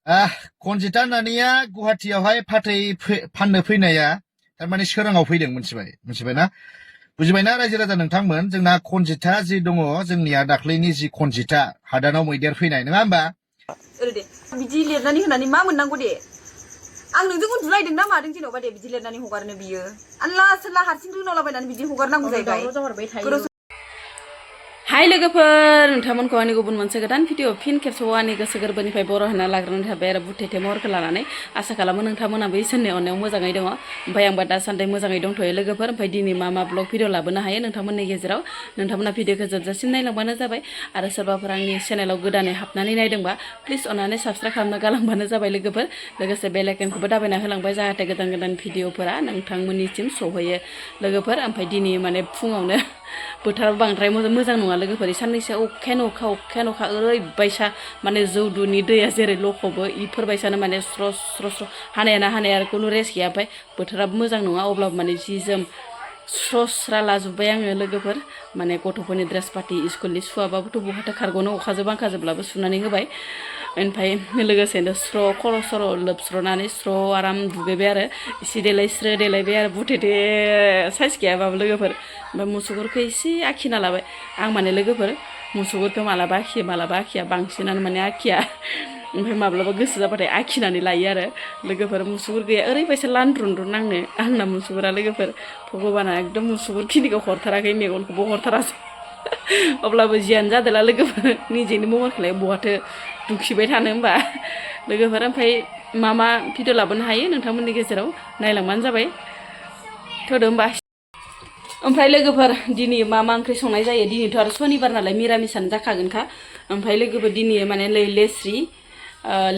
कनजिता नानिया गुवाहाटीयावहाय फाथै फाननो फैनाया थारमाने सोराङाव फैदों मिथिबायना बुजिबायना रायजो राजा नोंथांमोन जोंना कनजिता जि दङ जोंनिया दाख्लैनि जि कनजिता हादानाव मैदेर फैनाय नङा होमबा दे बिदि लिरनानै होनानै मा मोननांगौ दे आं नोंजों उन्दुलायदों ना मादों जेन'बा दे बिदि लिरनानै हगारनो बियो आल्ला सोल्ला हारसिं रोनावलाबायनानै बिदि हगारनांगौ जाहैबाय हाय लोगोफोर नोंथांमोनखौ आंनि गुबुन मोनसे गोदान भिडिअ फिन खेबसेबाव आंनि गोसो गोरबोनिफ्राय बर' होनना लाग्रोनाय थाबाय आरो बुथेथे महरखौ लानानै आसा खालामो नोंथांमोनाबो इसोरनि अननायाव मोजाङै दङ ओमफ्राय आंबो दासान्दि मोजाङै दंथ'यो लोगोफोर ओमफ्राय दिनै मा ब्लग भिडिअ लाबोनो हायो नोंथांमोननि गेजेराव नोंथांमोना भिडिअखौ जोबजासिम नायलांबानो जाबाय आरो सोरबाफोर आंनि चेनेलाव गोदानै हाबनानै नायदोंबा प्लिज अननानै साबस्क्राइब खालामना गालांबानो जाबाय लोगोफोर लोगोसे बेल आइकनखौबो दाबायना होलांबाय जाहाथे गोदान भिडिअफोरा नोंथांमोननिसिम सहैयो लोगोफोर ओमफ्राय दिनै माने फुङावनो बोथोराबो बांद्राय मोजां नङा लोगोफोर साननैसो अखायानो अखा ओरैबायसा माने जौदुनि दैया जेरै लखबो इफोरबायसानो माने स्र' हानायानो आरो खुनु रेस्ट गैया ओमफ्राय बोथोराबो मोजां नङा अब्लाबो माने जि जोम स्रा लाजोब्बाय आङो लोगोफोर माने गथ'फोरनि ड्रेस पार्टि स्कुलनि सुवाबाबोथ' बहाथो खारग'नो अखाजों बांखाजोब्लाबो सुनानै होबाय ओमफ्राय लोगोसेनो स्र' खर' सर' लोबस्र'नानै स्र' आराम दुगैबाय आरो एसे देलायबाय आरो बुथेथे साइज गैयाबाबो लोगोफोर ओमफ्राय मुसुगुरखौ एसे आखिना लाबाय आं माने लोगोफोर मुसुगुरखौ मालाबा आखिया बांसिनानो माने आखिया ओमफ्राय माब्लाबा गोसो जाबाथाय आखिनानै लायो आरो लोगोफोर मुसुगुर गैया ओरैबायसा लानद्रुन नांनो आंना मुसुगुरा लोगोफोर भगबाना एकदम मुसुगुर खिनिखौ हरथाराखै मेगनखौबो हरथारासै अब्लाबो जियानो जादोला लोगोफोर निजेनि महरखौलाय बहाथो दुखिबाय थानो होमबा लोगोफोर ओमफ्राय मा भिडिअ लाबोनो हायो नोंथांमोननि गेजेराव नायलांबानो जाबाय थोदो होमबा ओमफ्राय लोगोफोर दिनै मा ओंख्रि संनाय जायो दिनैथ' आरो सनिबार नालाय मिरामिसानो जाखागोनखा ओमफ्राय लोगोफोर दिनै माने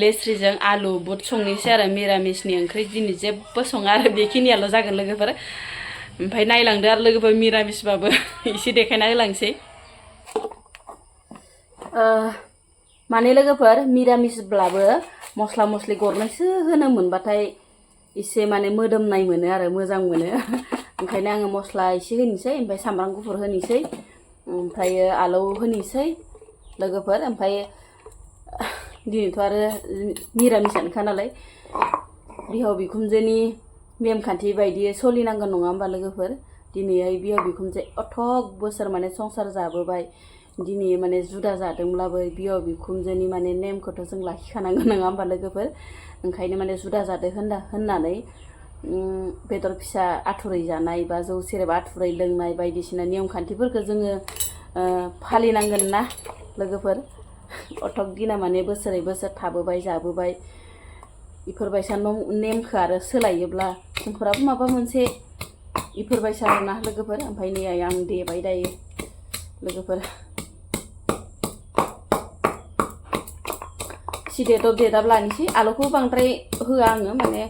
लेस्रिजों आलु बुट संनोसै आरो मिरामिसनि ओंख्रि दिनै जेबो सङा आरो बेखिनियाल' जागोन लोगोफोर ओमफ्राय नायलांदो आरो लोगोफोर मिरामिसबाबो एसे देखायना होलांसै माने लोगोफोर मिरामिसब्लाबो मस्ला मस्लि गरनैसो होनो मोनबाथाय एसे माने मोदोमनाय मोनो आरो मोजां मोनो ओंखायनो आङो मस्ला एसे होनोसै ओमफ्राय सामब्राम गुफुर होनोसै ओमफ्राय आलौ होनोसै लोगोफोर ओमफ्राय दिनैथ' आरो मिरामिसानोखा नालाय बिहाव बिखुनजोनि नेमखान्थि बायदियै सोलिनांगोन नङा होमबा लोगोफोर दिनैहाय बिहाव बिखुनजो अथक बोसोर माने संसार जाबोबाय दिनै माने जुदा जादोंब्लाबो बिहाव बिखुनजोनि माने नेमखौथ' जों लाखिखानांगोन नङा होमबा लोगोफोर ओंखायनो माने जुदा जादों होननानै बेदर फिसा आथुरै जानाय बा जौ सेरेब आथुरै लोंनाय बायदिसिना नियम खान्थिफोरखौ जोङो फालिनांगोन ना लोगोफोर अथक दिना माने बोसोरै बोसोर थाबोबाय जाबोबाय इफोरबायसा नेमखौ आरो सोलायोब्ला जोंफोराबो माबा मोनसे इफोरबायसा आरोना लोगोफोर ओमफ्राय नै आं देबाय दायो लोगोफोर सिदेदब देदाब लानोसै आलुखौ बांद्राय होआ आङो माने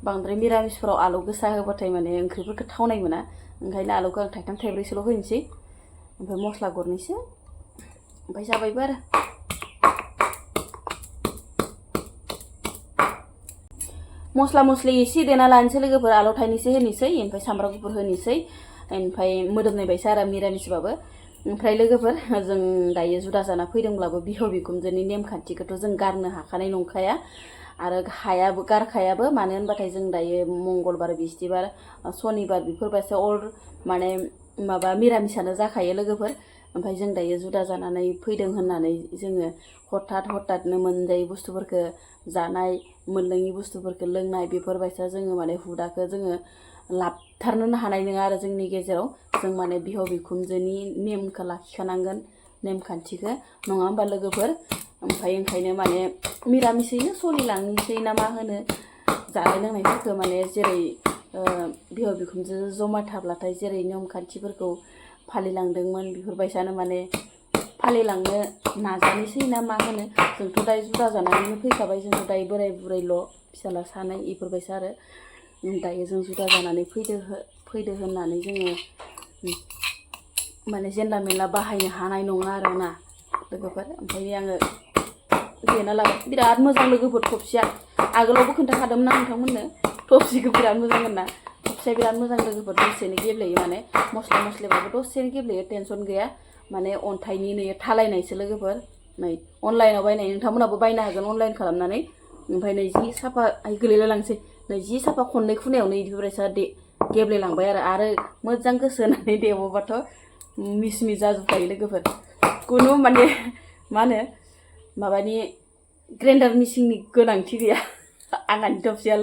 बांद्राय मिरामिसफोराव आलु गोसा होबाथाय माने ओंख्रिफोरखौ थावनाय मोना ओंखायनो आलुखौ आं थाइथाम थाइब्रैसोल' होनोसै ओमफ्राय मस्ला गरनैसो ओमफ्राय जाबायबो आरो मस्ला मस्लि एसे देना लानोसै लोगोफोर आलु थाइनैसो होनोसै ओमफ्राय सामब्राम गुफुर होनोसै ओमफ्राय मोदोमनाय बायसा आरो मिरामिसबाबो ओमफ्राय लोगोफोर जों दायो जुदा जाना फैदोंब्लाबो बिहाव बिखुनजोनि नेमखान्थिखौथ' जों गारनो हाखानाय नंखाया आरो गारखायाबो मानो होनबाथाय जों दायो मंगलबार बिस्थिबार सनिबार बेफोरबायसा माने माबा मिरामिसानो जाखायो लोगोफोर ओमफ्राय जों दायो जुदा जानानै फैदों होननानै जोङो हथातनो मोनजायै बुस्थुफोरखौ जानाय मोनलोङि बुस्थुफोरखौ लोंनाय बेफोरबायसा जोङो माने हुदाखौ जोङो लाबथारनो हानाय नङा आरो जोंनि गेजेराव जों माने बिहाव बिखुनजोनि नेमखौ लाखिखानांगोन नेमखान्थिखौ नङा होमबा लोगोफोर ओमफ्राय ओंखायनो माने मिरामिसैनो सोलिलांनोसै ना मा होनो जानाय लोंनायफोरखौ माने जेरै बिहाव बिखुनजो जमा थाब्लाथाय जेरै नेम खान्थिफोरखौ फालिलांदोंमोन बेफोरबायसानो माने फालिलांनो नाजानोसै ना मा होनो जोंथ' दायो जुदा जानानैनो फैखाबाय जोंथ' दायो बोराय बुरैल' फिसाला सानै बेफोरबायसा आरो दायो जों जुदा जानानै फैदो होननानै जोङो माने जेनला मेनला बाहायनो हानाय नङा आरो ना लोगोफोर ओमफ्राय आङो देना लाबाय बिराद मोजां लोगोफोर थबसिया आगोलावबो खोन्थाखादोंमोन आं नोंथांमोननो थबसिखौ बिराद मोजां होनना थबसिया बिराद मोजां लोगोफोर दसेनो गेब्लेयो माने मस्ला मस्लिबाबो दसेनो गेब्लेयो टेनसन गैया माने अन्थाइनि नै थालायनायसो लोगोफोर नै अनलाइनाव बायनाय नोंथांमोनाबो बायनो हागोन अनलाइन खालामनानै ओमफ्राय नैजि साफा गोलैला लांसै नैजि साफा खननै खुनायावनो इदिफोरबायसा गेब्लेलांबाय आरो मोजां गोसो होनानै देबोबाथ' मिस मिस जाजोबखायो लोगोफोर कुनु माने मा होनो माबानि ग्राइन्डार मेसिननि गोनांथि गैया आंहानि थबसिया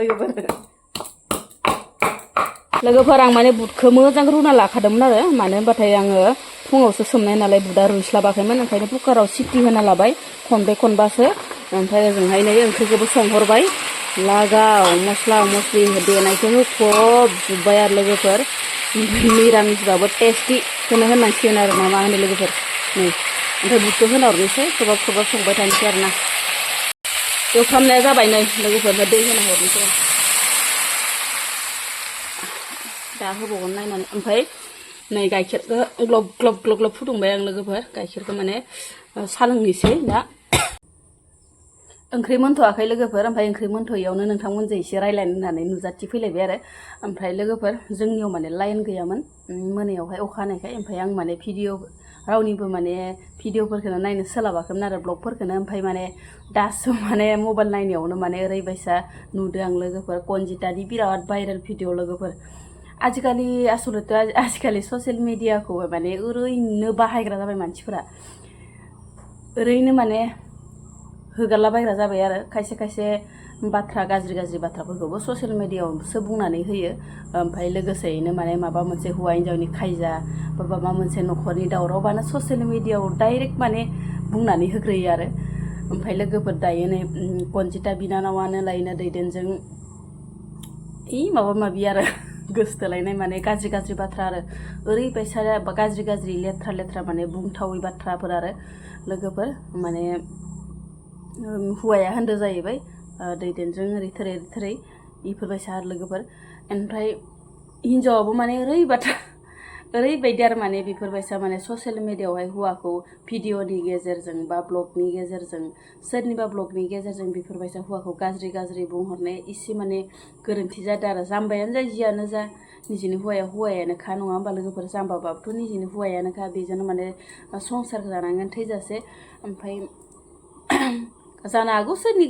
लोगोफोर आं माने बुटखौ मोजां रुना लाखादोंमोन आरो मानो होनबाथाय आङो फुङावसो सोमनाय नालाय बुटआ रुइस्लाबाखैमोन ओंखायनो कुकाराव सिटी होना लाबाय खनब्रै खनबासो ओमफ्राय ओजोंहाय नै ओंख्रिखौबो संहरबाय लागाव मस्ला मस्लि देनायखौ होफबजोब्बाय आरो लोगोफोर निरामिसबाबो टेस्टिखौनो होनांसिगोन आरो मा होनो लोगोफोर नै ओमफ्राय बुटखौ होना हरनोसै खोबाब खोबाब संबाय थानोसै आरो ना एवफ्रामनाया जाबाय नै लोगोफोर दै होना हरनोसै दा होबावगोन नायनानै ओमफ्राय नै गाइखेरखौ ग्लब ग्लब ग्लब ग्लब फुदुंबाय आं लोगोफोर गाइखेरखौ माने सा लोंनोसै दा ओंख्रि मोनथ'वाखै लोगोफोर ओमफ्राय ओंख्रि मोनथ'यैयावनो नोंथांमोनजों एसे रायलायनो होननानै नुजाथि फैलायबाय आरो ओमफ्राय लोगोफोर जोंनियाव माने लाइन गैयामोन मोनायावहाय अखा हानायखाय ओमफ्राय आं माने रावनिबो माने भिडिअफोरखौनो नायनो सोलाबाखैमोन आरो ब्लगफोरखौनो ओमफ्राय माने दासो माने मबाइल नायनायावनो माने ओरैबायसा नुदों आं लोगोफोर कनजितानि बिराद भाइरेल भिडिअ लोगोफोर आजिखालि ससियेल मिडियाखौ माने ओरैनो बाहायग्रा जाबाय मानसिफोरा ओरैनो माने होगारलाबायग्रा जाबाय आरो खायसे खायसे बाथ्रा गाज्रि गाज्रि बाथ्राफोरखौबो ससियेल मिडियाआवसो बुंनानै होयो ओमफ्राय लोगोसेयैनो माने माबा मोनसे हौवा हिन्जावनि खायजा बा माबा मोनसे न'खरनि दावरावबानो ससियेल मिडियाआव डाइरेक्ट माने बुंनानै होग्रोयो आरो ओमफ्राय लोगोफोर दायो नै कनजिता बिनानावानो लायनो दैदेनजों माबा माबि आरो गोसोथोलायनाय माने गाज्रि गाज्रि बाथ्रा आरो ओरैबायसा गाज्रि गाज्रि लेथ्रा लेथ्रा माने बुंथावै बाथ्राफोर आरो लोगोफोर माने हौवाया होनदो जाहैबाय दैदेनजों ओरै थोरै इफोरबायसा आरो लोगोफोर ओमफ्राय हिन्जावाबो माने ओरैबायदि आरो माने बेफोरबायसा माने ससियेल मिडियाआवहाय हौवाखौ भिडिअनि गेजेरजों बा ब्लगनि गेजेरजों सोरनिबा ब्लगनि गेजेरजों बेफोरबायसा हौवाखौ गाज्रि गाज्रि बुंहरनाया एसे माने गोरोन्थि जादों आरो जाम्बायानो जा जियानो जा निजिनि हौवायानोखा नङा होमबा लोगोफोर जाम्बाबाबोथ' निजिनि हौवायानोखा बेजोंनो माने संसार जानांगोन थैजासे ओमफ्राय जानो हागौ सोरनि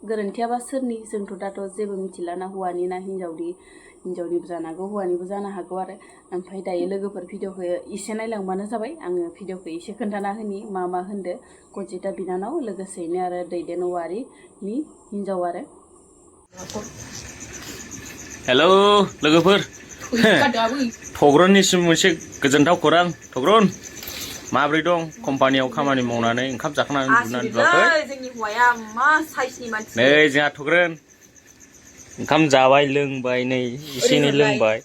गोरोन्थियाबा सोरनि जोंथ' दाथ' जेबो मिथिलाना हौवानि ना हिन्जावनिबो जानो हागौ हौवानिबो जानो हागौ आरो ओमफ्राय दायो लोगोफोर भिडिअखौ एसे नायलांबानो जाबाय आङो भिडिअखौ एसे खोन्थाना होनि मा होनदो कनजिता बिनानाव लोगोसेयैनो आरो दैदेन औवारिनि हिन्जाव आरो हेलौ लोगोफोर थग्रननिसिम मोनसे गोजोनथाव खौरां थग्रन माब्रै दं कम्पानियाव खामानि मावनानै ओंखाम जाखांनानै उन्दुनानै दुवाखै जोंनि हौवाया मा साइसनि मानसि नै जोंहा थग्रन ओंखाम जाबाय लोंबाय नै एसे एनै लोंबाय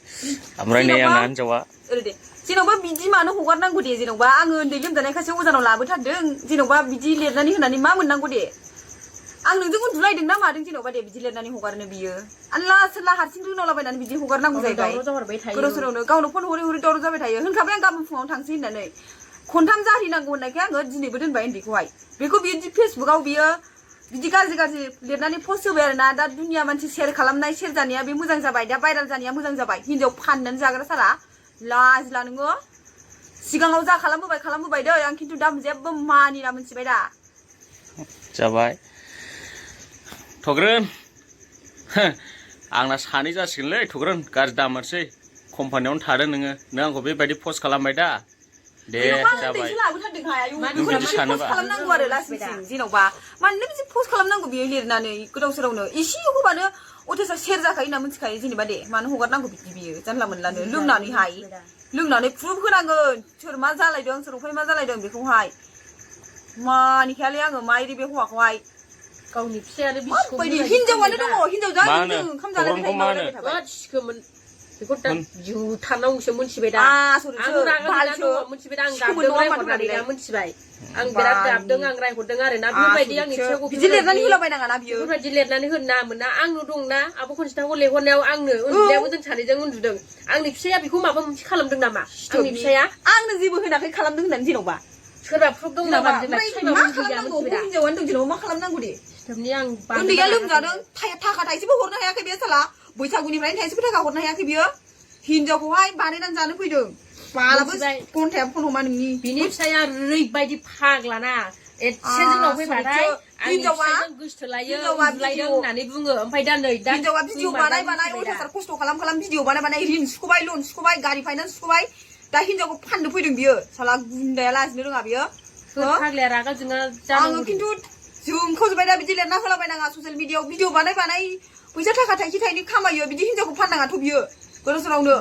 ओमफ्राय नै आंना हिन्जावा जेन'बा बिदि मानो हगारनांगौ दे जेन'बा आङो उन्दै लोमजानायखासो अजानाव लाबोथारदों जेन'बा बिदि लिरनानै होनानै मा मोननांगौ दे आं नोंजों उन्दुलायदों ना मादों जेन'बा दे बिदि लिरनानै हगारनो बियो आल्ला सोरला हारसिं रोनावलाबायनानै बिदि हगारनांगौ जाहैबाय गोदाव सोरावनो गावनो फन हरै दावराव जाबाय थायो होनखाबाय आं गाबोन फुङाव थांसै होननानै खनथाम जाहैनांगौ होननायखाय आङो दिनैबो दोनबाय उन्दैखौहाय बेखौ बियो फेसबुकाव बियो बिदि गाज्रि लिरनानै पस्ट होबाय आरो ना दा दुनिया मानसि शेयार खालामनाय शेयार जानाया बे मोजां जाबाय दा भाइराल जानाया मोजां जाबाय हिन्जाव फाननानै जाग्रा सारा लाजिला नोङो सिगाङाव जा खालामबोबाय दै आं खिन्थु दा जेबो मानिला मोनथिबाय दा जाबाय थग्रन आंना सानै जासिगोनलै थग्रन गाज्रि दामारसै कम्पानियावनो थादों नों आंखौ बेबायदि पस्ट खालामबाय दा दे जाबाय बिदि सानोबा खालामनांगौ आरो लासिं जेन'बा मानो बिदि पस्ट खालामनांगौ बियो लिरनानै गोदाव सोरावनो एसे होबानो अथेसा शेयार जाखायो होनना मिथिखायो जेनेबा दे मानो हगारनांगौ बियो जानला मोनलानो लोंनानै प्रुफ होनांगोन सोर मा जालायदों सोर उफाय मा जालायदों बेखौहाय मानिखायालै आङो माइरि बे हौवाखौहाय गावनि फिसायानो हिन्जावानो दङ हिन्जावजों ओंखाम जालायबाय थायो बेखौ दा जुथारनांगौसो मोनथिबाय दा मोनथिबाय आं बिराद गाबदों आं रायहरदों आरो ना बेबायदि आंनि फिसाखौ बिदि लिरनानै होलाबायनाङा ना बियो बेबायदि लिरनानै होना मोना आंनो दंना आब' कनजिताखौ लेंहरनायाव आंनो उन्दुनायावबो जों सानैजों उन्दुदों आंनि फिसाया बेखौ माबा मोनसे खालामदों नामा आंनि फिसाया आंनो जेबो होनाखै खालामदों होननानै जेन'बा सोरबा प्रुफ दं नामा हिन्जावानो दं जेन'बा मा खालामनांगौ दे उन्दैया लोमजादों थाखा थाइसेबो हरनो हायाखै बे साला बैसागुनिफ्रायनो थाइसेबो थाखा हरनो हायाखै बियो हिन्जावखौहाय बानायनानै जानो फैदों मालाबो घन्टाया फन हमा नोंनि बिनि फिसाया ओरैबायदि फाग्लाना एसे जोंनाव फैबाथाय आंनि फिसाजों गोसथोलायो उन्दुलायदों होननानै बुङो ओमफ्राय दा नै दा हिनजावा भिडिअ बानाय अयथासार खस्थ' खालाम भिडिअ बानाय रिन सुख'बाय लन सुख'बाय गारि फाइनान्स सुख'बाय दा हिनजावखौ फाननो फैदों बियो साला गुन्दाया लाजिनो रोङा बियो फाग्लाया रागा जोङो आङो खिन्थु जोंखौजोबबाय दा बिदि लिरना होलाबायनाङा ससियेल मिडियायाव भिडिअ बानाय फैसा थाखा थाइसे थाइनै खामायो बिदि हिनजावखौ फाननाङाथ' बियो गोदाव सोरावनो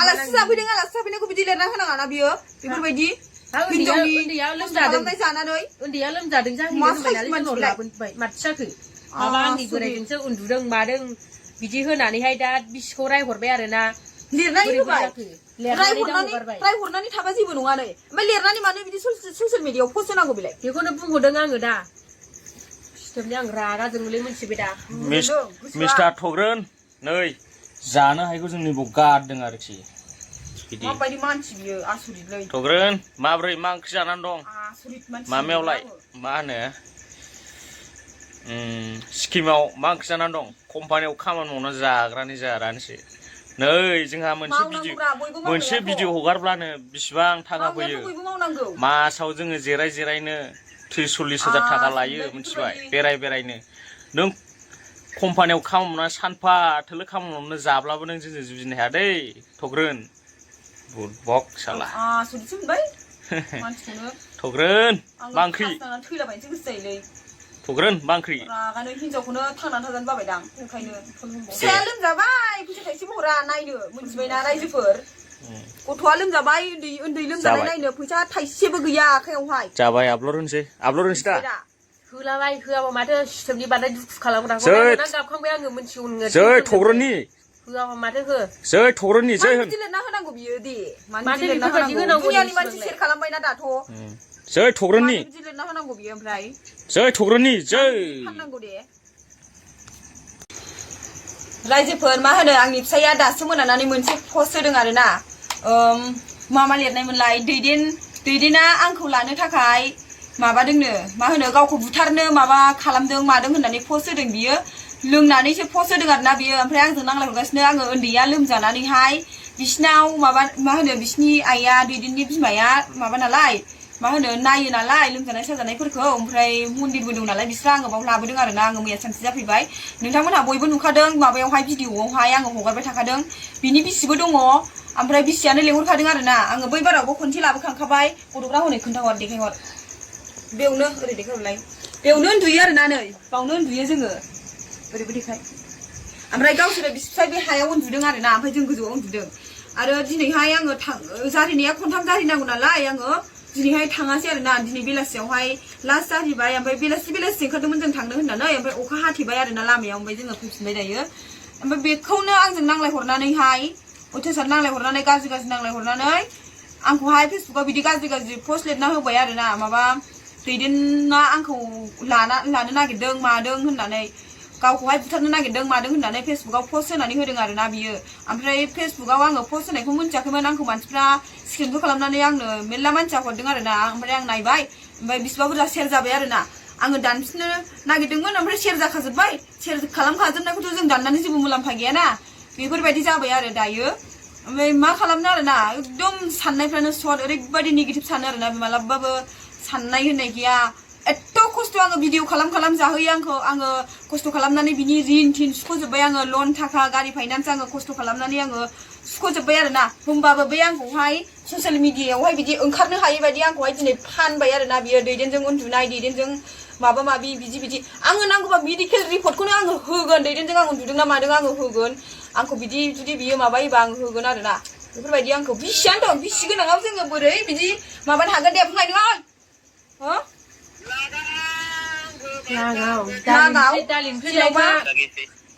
आलासि जाफैनायखौ बिदि लिरना होनाङाना बियो बेफोरबायदि उन्दैया लोमजादों जाहैबाय लाबोबाय माथो जाखो माबा आंनि बोराइजोंसो उन्दुदों मादों बिदि होनानैहाय दा बिसिखौ रायहरबाय आरोना लिरनानै होबाय रायहरनानै थाबा जेबो नङा नै ओमफ्राय लिरनानै मानो बिदि ससियेल मिडियायाव पस्ट होनांगौ बेलाय बेखौनो बुंहरदों आङो दा सिथोबनि आं रागा जोंलै मोनथिबाय दा मिस्टार थग्रोन नै जानो हायैखौ जोंनि बाव गारदों आरोखि माबायदि मानसि बियो आसरितलै थग्रोन माब्रै मा ओंख्रि जानानै दं मामायावलाय मा होनो सिक्किमाव मा ओंख्रि जानानै दं कम्पानियाव खामानि मावना जाग्रानि जारानोसै नै जोंहा मोनसे भिडिअ हगारब्लानो बिसिबां थाखा फैयो मासाव जोङो जिरायनो 30-40 हाजार थाखा लायो मिथिबाय बेरायनो नों कम्पानियाव खामानि मावना सानफा थोलो खामानि मावना जाब्लाबो नों जोंजों जुजिनो हाया दै थग्रोन बुरबक साला आसरितसो मोनबाय मानसिखौनो थग्रोन मा ओंख्रि थैलाबायनोसो गोसो जायोलै थग्रोन मा ओंख्रि रागानो हिनजावखौनो थांनानै थाजानो बाबायदां ओंखायनो फिसाया लोमजाबाय फैसा थाइसेबो हरा नायनो मोनथिबायना रायजोफोर गथ'आ लोमजाबाय उन्दै लोमजानाय नायनो फैसा थाइसेबो गैया आखायावहाय जाबाय आपल'ड होनोसै दा होलाबाय होआबा माथो सिथोबनि बांद्राय दुखु खालामग्रा गाबखांबाय आङो मोनथिगौ नोङो जै थग्रोननि होआबा माथो हो जै थग्रोननि जै होन बिदि लिरना होनांगौ बियो दे माथो बेफोरबायदि होनांगौ दुनियानि मानसि सेयार खालामबायना दाथ' जै थग्रोननि बिदि लिरना होनांगौ बियो ओमफ्राय जै थग्रोननि जै फाननांगौ दे रायजोफोर मा होनो आंनि फिसाया दासो मोनानानै मोनसे पस्ट होदों आरोना मा लिरनायमोनलाय दैदेना आंखौ लानो थाखाय माबादोंनो मा होनो गावखौ बुथारनो माबा खालामदों मादों होननानै पस्ट होदों बियो लोंनानैसो पस्ट होदों आरोना बियो ओमफ्राय आंजों नांलायहरगासिनो आङो उन्दैया लोमजानानैहाय बिसिनाव मा होनो बिसिनि आइया दैदेननि बिमाया माबा नालाय मा होनो नायो नालाय लोमजानाय साजानायफोरखौ ओमफ्राय मन्दिरबो दं नालाय बिस्रा आङो बाव लाबोदों आरोना आङो मैया सानसे जाफैबाय नोंथांमोनहा बयबो नुखादों माबायावहाय भिडिअआवहाय आङो हगारबाय थाखादों बिनि बिसिबो दङ ओमफ्राय बिसियानो लेंहरखादों आरोना आङो बै बारावबो खनसे लाबोखांखाबाय गथ'फ्रा हनै खोन्थाहर देखायहर बेयावनो ओरै देखायहरलाय बेयावनो उन्दुयो आरोना नै बावनो उन्दुयो जोङो ओरैबो देखाय ओमफ्राय गावसोरो बिसिफाय बे हायाव उन्दुदों आरोना ओमफ्राय जों गोजौआव उन्दुदों आरो दिनैहाय आङो जारिनाया खनथाम जारिनांगौ नालाय आङो दिनैहाय थाङासै आरोना दिनै बेलासियावहाय लास्ट जाहैबाय ओमफ्राय बेलासि ओंखारदोंमोन जों थांनो होननानै ओमफ्राय अखा हाथेबाय आरोना लामायाव ओमफ्राय जोङो फैफिनबाय दायो ओमफ्राय बेखौनो आंजों नांलायहरनानैहाय अयथासार नांलायहरनानै गाज्रि नांलायहरनानै आंखौहाय फेसबुकाव बिदि गाज्रि पस्ट लिरना होबाय आरोना माबा दैदेना आंखौ लानो नागिरदों मादों होननानै गावखौहाय बुथारनो नागिरदों मादों होननानै फेसबुकाव पस्ट होनानै होदों आरोना बियो ओमफ्राय फेसबुकाव आङो पस्ट होनायखौ मिन्थियाखैमोन आंखौ मानसिफ्रा स्क्रिनबो खालामनानै आंनो मेरला मानसिया हरदों आरोना ओमफ्राय आं नायबाय ओमफ्राय बिसिबा बुरजा शेयार जाबाय आरोना आङो दानफिननो नागिरदोंमोन ओमफ्राय शेयार जाखाजोब्बाय शेयार खालामखाजोबनायखौथ' जों दाननानै जेबो मुलाम्फा गैयाना बेफोरबायदि जाबाय आरो दायो ओमफ्राय मा खालामनो आरोना एकदम साननायफ्रानो सर्ट ओरैबायदि नेगेटिभ सानो आरोना मालाबाबो साननाय होननाय गैया एथ' खस्थ' आङो भिडिअ खालाम जाहोयो आङो खस्थ' खालामनानै बिनि रिन थिन सुख'जोब्बाय आङो लन थाखा गारि फाइनान्स आङो खस्थ' खालामनानै आङो सुख'जोब्बाय आरोना होमबाबो बे आंखौहाय ससियेल मिडियायावहाय बिदि ओंखारनो हायै बायदि आंखौहाय दिनै फानबाय आरोना बियो दैदेनजों उन्दुनाय दैदेनजों माबा माबि बिदि आङो नांगौबा मेडिकेल रिपर्टखौनो आङो होगोन दैदेनजों आं उन्दुदों ना मादों आङो होगोन आंखौ बिदि जुदि बियो माबायोबा आं होगोन आरोना बेफोरबायदि आंखौ बिसियानो दं बिसि गोनाङाव जोङो बोरै बिदि माबानो हागोन दे बुंलाय नोङो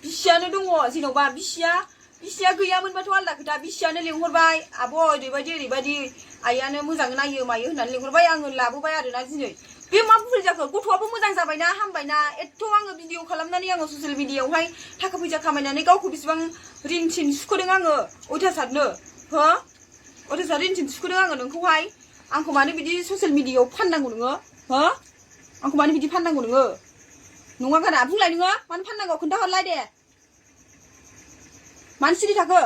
बिसियानो दङ जेन'बा बिसिया गैयामोनबाथ' आलदा खोथा बिसियानो लेंहरबाय आब' ओरैबायदि आइयानो मोजाङै नायो मायो होननानै लेंहरबाय आङो लाबोबाय आरोना दिनै बे मा भुल जाखो गथ'आबो मोजां जाबायना हामबायना एथ' आङो भिडिअ खालामनानै आङो ससियेल मिडियायावहाय थाखा फैसा खामायनानै गावखौ बेसेबां रिन थिन सुख'दों आङो अयथासारनो अयथासार रिन थिन सुख'दों आङो नोंखौहाय आंखौ मानो बिदि ससियेल मिडियायाव फाननांगौ नोङो आंखौ मानो बिदि फाननांगौ नोङो नङा गाना बुंलाय नोङो मानो फाननांगौ खोन्थाहरलाय दे मानो सिरि थाखो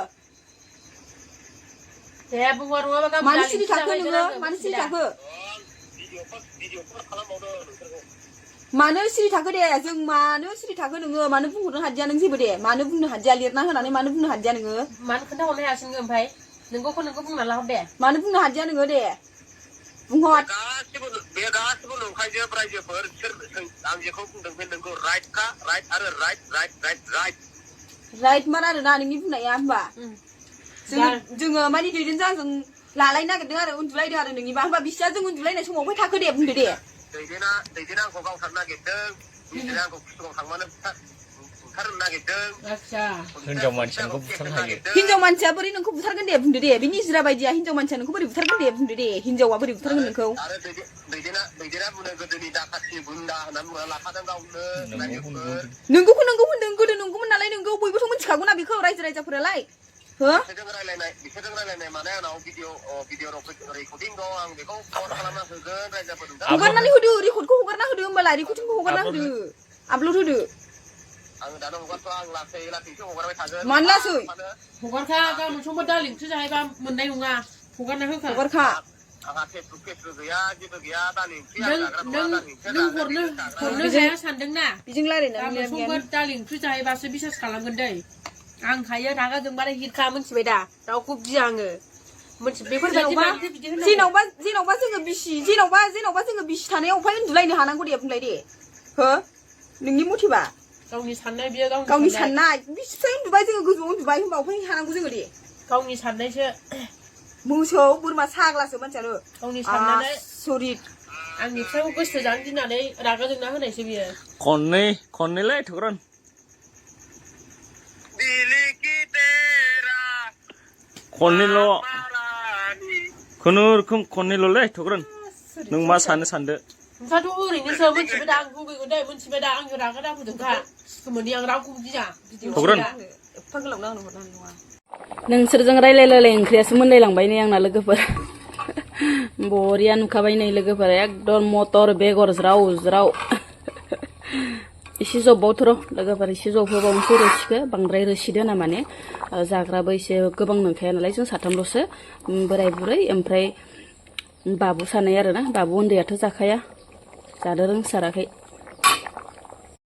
मानो सिरि थाखो नोङो मानो सिरि थाखो मानो सिरि थाखो दे जों मानो सिरि थाखो नोङो मानो बुंहरनो हादिया नों जेबो दे मानो बुंनो हादिया लिरना होनानै मानो बुंनो हादिया नोङो मानो खोन्थाहरनो हायासै नोङो ओमफ्राय नोंगौ बुंना लाहर दे मानो बुंनो हादिया नोङो दे बुंहर बे गासिबो नंखायजोब रायजोफोर आं जेखौ बुंदों बे नोंगौ राइटखा राइट आरो राइट मार आरो ना नोंनि बुंनाया होमबा जोङो माने दैदेन जों लालायनो नागिरदों आरो उन्दुलायदों आरो नोंनिबा होमबा बिसिया जों उन्दुलायनाय समाव फै थाखो दे बुंदो दे दैदेना आंखौ गावथारनो नागिरदों दैदेना आंखौ कुसुगाव थांबानो बुथारनो नागिरदों हिनजाव मानसिखौ बुथारनो हायो हिनजाव मानसिया बोरै नोंखौ बुथारगोन दे बुंदो दे बे निजिरा बायदिया हिनजाव मानसिया नोंखौ बोरै बुथारगोन दे बुंदो दे हिनजावा बोरै बुथारगोन नोंखौ आरो दैदेना बुंनो गोदोनि दाखाथि गुन्दा होननानै बुंना लाखादों गावनो नोंगौखौ नोंगौ होनदों गोदो नोंगौमोन नालाय नोंगौ बयबोथ' मिथिखागौ ना बेखौ रायजाफोरालाय बिसोरजों रायलायनाय माने आंनाव भिडिअ रेकर्डिं दं आं बेखौ फन खालामना होगोन रायजाफोरनो हगारनानै होदो रेकर्डखौ हगारना होदो होमबालाय रेकर्डिंखौ हगारना होदो आपल'ड होदो आं दानो हगारथ' आं लासैसो हगारबाय थागोन मानो लासै हगारखा गाबोन समबो दालिंसो जाहैबा मोननाय नङा हगारना होखा हगारखा आंहा फेसबुक गैया जेबो गैया दालि ओंख्रि नों हरनो हाया सानदोंना बिजों रायलायनानै गाबोन समबो दालि ओंख्रि जाहैबासो बिसास खालामगोन दै आं थायो रागा जोंबाथाय हिरखा मोनथिबाय दा रावखौ गिया आङो जेन'बा जोङो बिसि जेन'बा जोङो बिसि थानायाव अफाय उन्दुलायनो हानांगौ दे बुंलाय दे हो नोंनि मथेबा गावनि साननाय बियो गावनि साननाय बिसिफ्राय उन्दुबाय जोङो गोजौआव उन्दुबाय होनबा अफाय हानांगौ जोङो दे गावनि साननायसो मोसौ बोरमा साग्लासो मानसियानो गावनि साननानै सरित आंनि फिसाखौ गोसो जानो गिनानै रागा जोंना होनायसो बियो खननैलाय थुग्रोन खननैल' खुनुरुखुम खननैल'लै थुग्रोन नों मा सानदो नोंथाङाथ' ओरैनोसो मोनथिबाय दा आं बुंगोन दे मोनथिबाय दा आंनि रागा दाफोदोंखा सिखोमोनि आं रावखौबो गिया थुग्रोन एफा गोलावनो आंनो हरनानै नङा नोंसोरजों रायलाय ओंख्रियासो मोनलायलांबाय नै आंना लोगोफोर बरिया नुखाबाय नै लोगोफोर एकदम मटर बेगर ज्राव एसे जब्बावथ' र' लोगोफोर एसे जबहोबावनोसै रोसिखौ बांद्राय रोसि दोना माने जाग्राबो एसे गोबां नंखाया नालाय जों साथामल'सो बोराय बुरै ओमफ्राय बाबु सानै आरोना बाबु उन्दैयाथ' जाखाया जानो रोंसाराखै